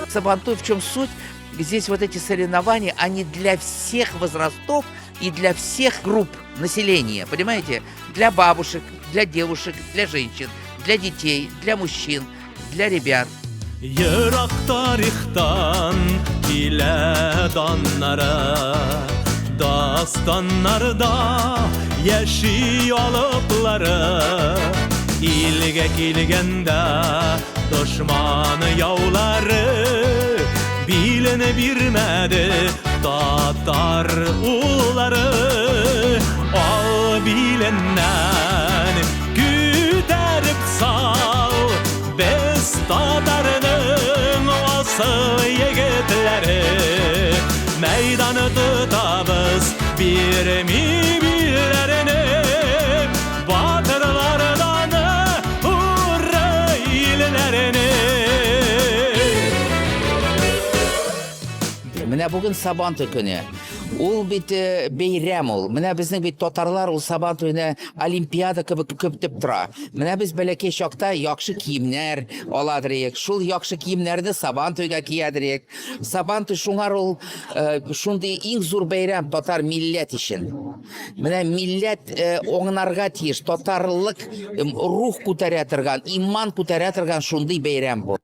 Сабантуй, в чем суть? Здесь вот эти соревнования, они для всех возрастов и для всех групп населения, понимаете? Для бабушек, для девушек, для женщин, для детей, для мужчин, для ребят. Ерак тарихтан килә даннары, Дастаннарда яши алыплары. Илгә килгәндә дошман яулары, Билен бирмәде татар уллары. Ал биленнән күтәреп сал, Без татарның асыл егетләре. Мәйдан тотабыз, бирми билләрне, Батырлардан уры илләрне. Менә бүген Сабантуй көне. Ул бит бәйрәм ул. Менә безнең бит татарлар ул Сабантуйны олимпиада кебек көтеп тора. Менә без бәләкәй чакта яхшы киемнәр аладыр идек. Шул яхшы киемнәрне Сабантуйга киядер идек. Сабантуй шуңар ул шундый иң зур бәйрәм татар милләт өчен. Менә милләт оңнарга тиеш, татарлык рух күтәрә торган, иман күтәрә торган шундый бәйрәм бу.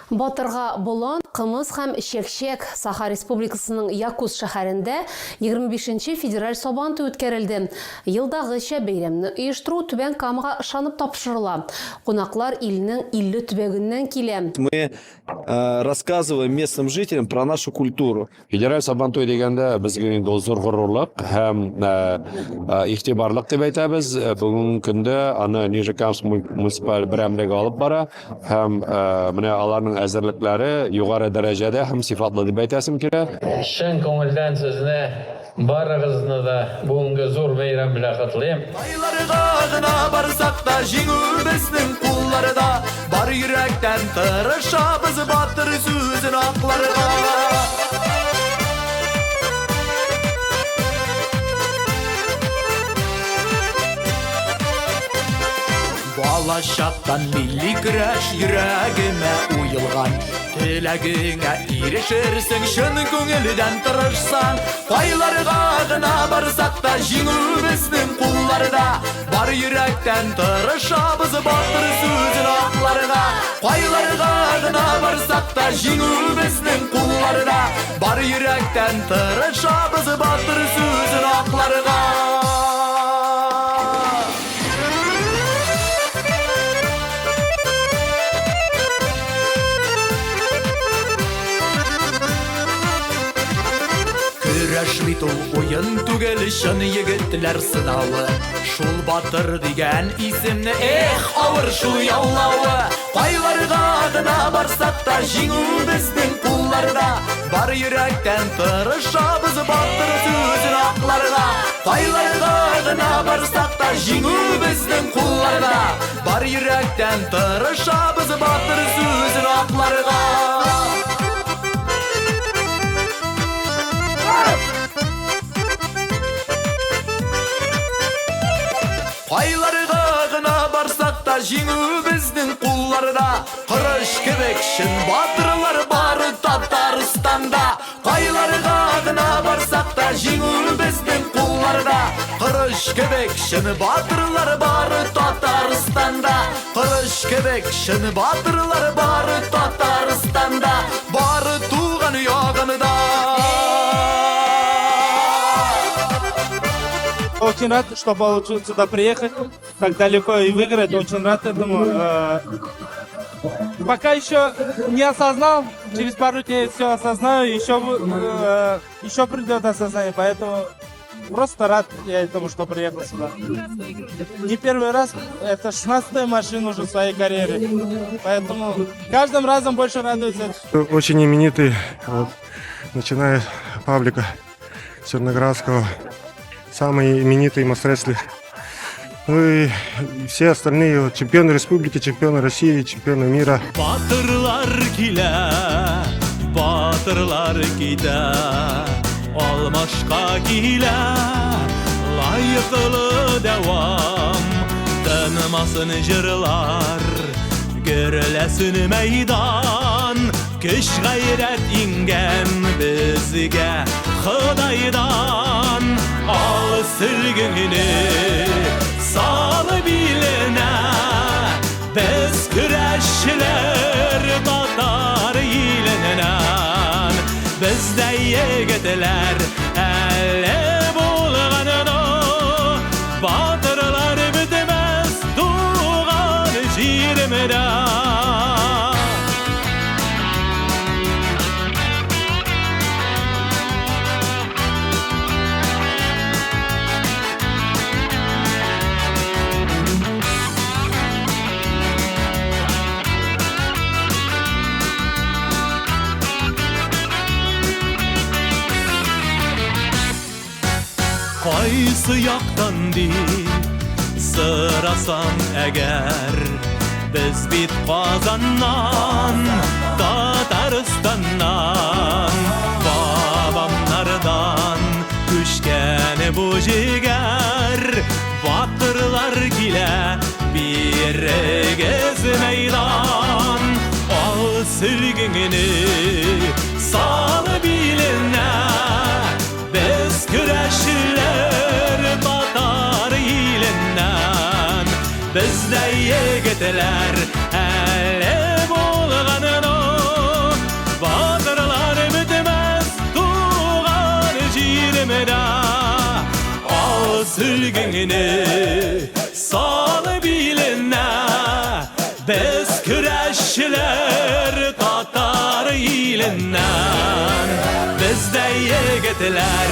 Батырга болан, кымыз һәм чәкчәк. Саха Республикасының Якутск шәһәрендә 25 нче федераль Сабантуй үткәрелде. Елдагыча, бәйрәмне оештыру Түбән Камага ышанып тапшырыла. Кунаклар илнең 50 төбәгеннән килә. Мы рассказываем местным жителям про нашу культуру. Федераль Сабантуй дигәндә безгә инде ул зур горурлык һәм игътибарлык дип әйтәбез. Бүгенге көндә аны Нижнекамск муниципаль берәмлеге алып бара һәм менә аларның әзерлекләре югары дәрәҗәдә һәм сыйфатлы дип әйтәсем килә. Чын күңелдән сезне барыгызны да бүгенге зур бәйрәм белән котлыйм. Кайларга гына барсак та, җиңү безнең кулларда. Бар йөрәктән тырышабыз батыр сүзен акларга. Бала чактан милли көрәш йөрәгемә уелган. Теләгеңә ирешерсең чын күңелдән тырышсаң. Кайларга гына барсак та, җиңү безнең кулларда. Бар йөрәктән тырышабыз батыр сүзен акларга. Кайларга гына барсак та, җиңү безнең кулларда. Бар йөрәктән тырышабыз батыр сүзен акларга. Көрәш бит ул уен түгел, чын егетләр сынавы. Шул батыр дигән исемне, эх, авыр шул яулавы. Кайларга гына барсак та, җиңү безнең кулларда. Бар йөрәктән тырышабыз батыр сүзен акларга. Кайларга гына барсак та, җиңү безнең кулларда. Бар йөрәктән тырышабыз батыр сүзен акларга. Кайларга гына барсак та, җиңү безнең кулларда. Корыч кебек чын батырлар бар Татарстанда. Кайларга гына барсак та, җиңү безнең кулларда. Корыч кебек чын батырлар бар Татарстанда. Корыч кебек чын батырлар бар Татарстанда. Бар туган ягымда. Очень рад, что получилось сюда приехать, так далеко и выиграть. Очень рад этому. Пока еще не осознал, через пару дней все осознаю, еще придет осознание, поэтому просто рад я этому, что приехал сюда. Не первый раз, это 16-я машина уже в своей карьере, поэтому каждым разом больше радуется. Очень именитый, вот, начиная с Павлика Черноградского, самый именитый мас-рестлер. Ну и все остальные вот, чемпионы республики, чемпионы России, чемпионы мира. Батырлар килә, батырлар китә, алмашка килә, лаеклы дәвам. Тынмасын җырлар, гөрләсен мәйдан, Көч гайрәт иңгән безгә Ходайдан. Ал сөлгеңне сал биленә, Без көрәшчеләр татар иленнән. Бездә егетләр әле булганда, Батырлар бетмәс туган җиремдә. Кайсы яктан дип сорасаң әгәр, Без бит Казаннан, Татарстаннан, Бабамнардан күчкән бу җегәр. Батырлар килә, бирегез мәйдан. Ал сөлгеңне сал биленә, Без көрәшчеләр татар иленнән. Бездә егетләр әле булганына, Батырлар бетмәс туган җиремдә. Ал сөлгеңне сал биленә, Без көрәшчеләр татар иленнән. Бездә егетләр